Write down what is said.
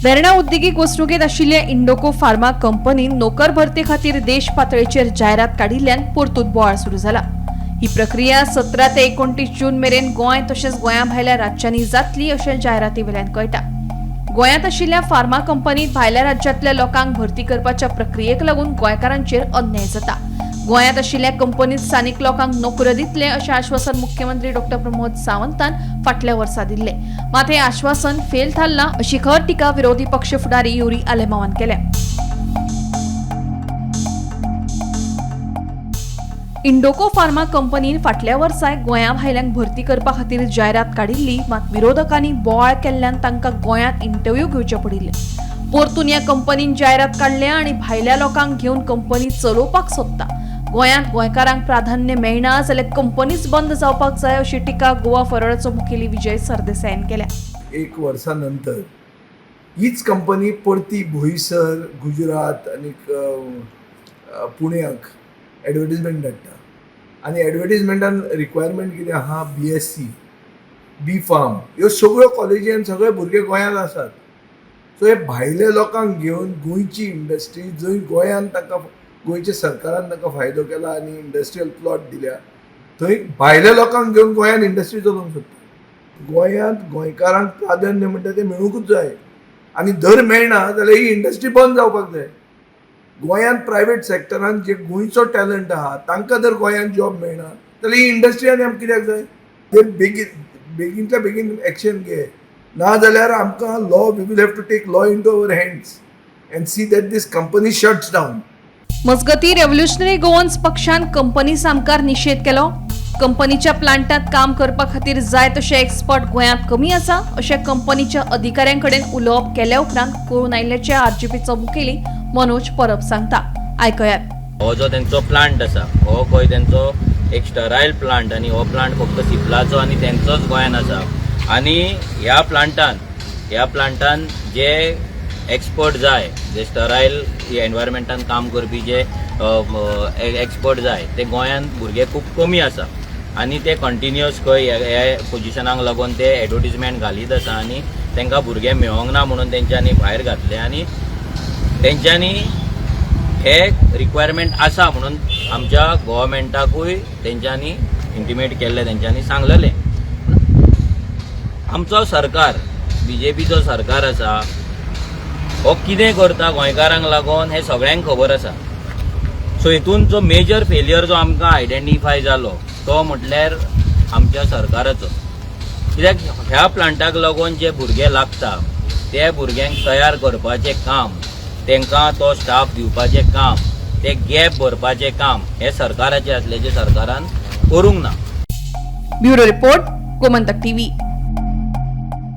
वेर्णा उद्देगीक वसणुकेंत आशिल्ल्या इंडोको फार्मा कंपनीन नोकर भरते खातीर देश पातळेचेर जायरात काडिल्ल्यान परतून बोवाळ सुरू जाला. ही प्रक्रिया 17 ते 29 जून मेरेन गोंय तशेंच गोंया भायल्या राज्यांनी जातली अशें जायराती वेल्यान कळटा. गोंयांत आशिल्ल्या फार्मा कंपनीत भायल्या राज्यांतल्या लोकांक भरती करपाच्या प्रक्रियेक लागून गोंयकारांचेर अन्याय जाता. गोंयांत आशिल्ल्या कंपनीत स्थानीक लोकांक नोकऱ्यो दितले अशें आश्वासन मुख्यमंत्री डॉक्टर प्रमोद सावंतान फाटल्या वर्सा दिल्लें. मात हें आश्वासन फेल थारलां अशी खर टिका विरोधी पक्ष फुडारी युरी आलेमावान केल्या. इंडोको फार्मा कंपनीन फाटल्या वर्साय गोंया भायल्यांक भरती करपा खातीर जायरात काडिल्ली. मात विरोधकांनी बोवाळ केल्ल्यान तांकां गोंयांत इंटरव्यू घेवचे पडिल्ले. परतून ह्या कंपनीन जायरात काडल्या आनी भायल्या लोकांक घेवन कंपनी चलोवपाक सोदता. गोंयांत गोंयकारांक प्राधान्य मेळना जाल्यार कंपनीच बंद जावपाक जाय अशी टिका गोवा फॉरवर्डाचो मुखेली विजय सरदेसायान केल्या. एक वर्सा नंतर हीच कंपनी परती बोईसर, गुजरात आनीक पुण्याक एडवर्टीजमेंट धाडटा आनी एडवर्टीजमेंटान रिक्वायरमेंट कितें आहा, बीएससी, बी फार्म, ह्यो सगळ्यो कॉलेजी आनी सगळे भुरगे गोंयांत आसात. सो हे भायले लोकांक घेवन गोंयची इंडस्ट्री, जंय गोंयान तांकां, गोंयच्या सरकारान तांकां फायदो केला आनी इंडस्ट्रियल प्लॉट दिल्या, थंय भायल्या लोकांक घेवन गोंयान इंडस्ट्री चलोवंक सोदता. गोंयांत गोंयकारांक प्राधान्य म्हणटा तें मेळुंकूच जाय आनी जर मेळना जाल्यार ही इंडस्ट्री बंद जावपाक जाय. गोंयांत प्रायवेट सेक्टरान जे गोंयचो टॅलंट आहा तांकां जर गोंयांत जॉब मेळना जाल्यार ही इंडस्ट्री आनी आमकां कित्याक जाय? ते बेगीन बेगीनच्या बेगीन एक्शन घे, ना जाल्यार आमकां law, we will have to take law into our hands and see that this company shuts down. मजगती, रेव्होल्युशनरी गोवन्स पक्षान कंपनी सामकार निशेध केलो. कंपनीच्या प्लांटात काम करपा खातीर जाय तशे एक्सपर्ट गोंयांत कमी आसा अशें कंपनीच्या अधिकाऱ्यां कडेन उलोवप केल्या उपरांत कळून आयिल्ल्याचें आरजीपीचो मुखेली मनोज परब सांगता. आयकयात. हो जो तेंचो प्लांट आसा, हो खंय तेंचो एक स्टरायल प्लांट आनी हो प्लांट फक्त सिप्लाचो आनी तेंचोच गोंयान आसा. आनी ह्या प्लांटान जे एक्सपर्ट जाय, जे स्टरायल एनवायरमेंटान काम करपी जे एक्सपर्ट जाय, ते गोंयान भुरगे खूब कमी आसा. आनी ते कंटिन्युअस खंय ह्या पोजिशनाक लागून ते एडवर्टीजमेंट घालीत आसा आनी तांकां भुरगे मेळोंक ना म्हणून तेंच्यांनी भायर घातले. आनी तेंच्यांनी हे रिक्वायरमेंट आसा म्हणून आमच्या गोवोरमेंटाकूय तेंच्यांनी इंटिमेट केल्लें, तेंच्यांनी सांगलेलें. आमचो सरकार, बीजेपीचो सरकार आसा, हो कितें करता गोंयकारांक लागून हें सगळ्यांक खबर आसा. सो हितून जो मेजर फेलियर जो आमकां आयडेंटिफाय जालो तो म्हटल्यार आमच्या सरकाराचो, कित्याक ह्या प्लांटाक लागून जे भुरगे लागता ते भुरग्यांक तयार करपाचें काम, तांकां तो स्टाफ दिवपाचें काम, ते गॅप भरपाचें काम हें सरकाराचें आसलें, जें सरकारान करूंक ना. Bureau report, Gomantak TV.